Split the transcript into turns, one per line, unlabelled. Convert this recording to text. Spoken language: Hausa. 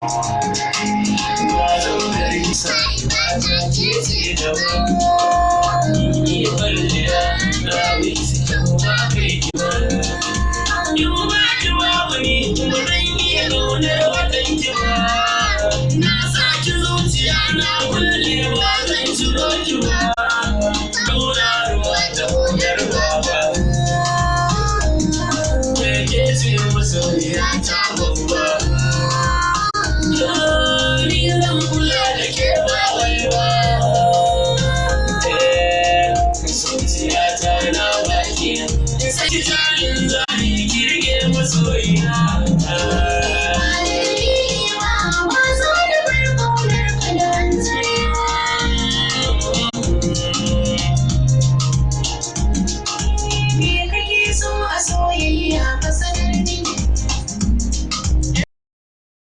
Ba zan bar ki sahiba ta, ke ce gaba. Kin iya kwalliya, ɗawisu, kyau ba kai ki ba. In ba ki babu ni, kuma zan iya ƙaunar watan ki ba. Na saki zuciya na kulle, ba zan ciro ki ba.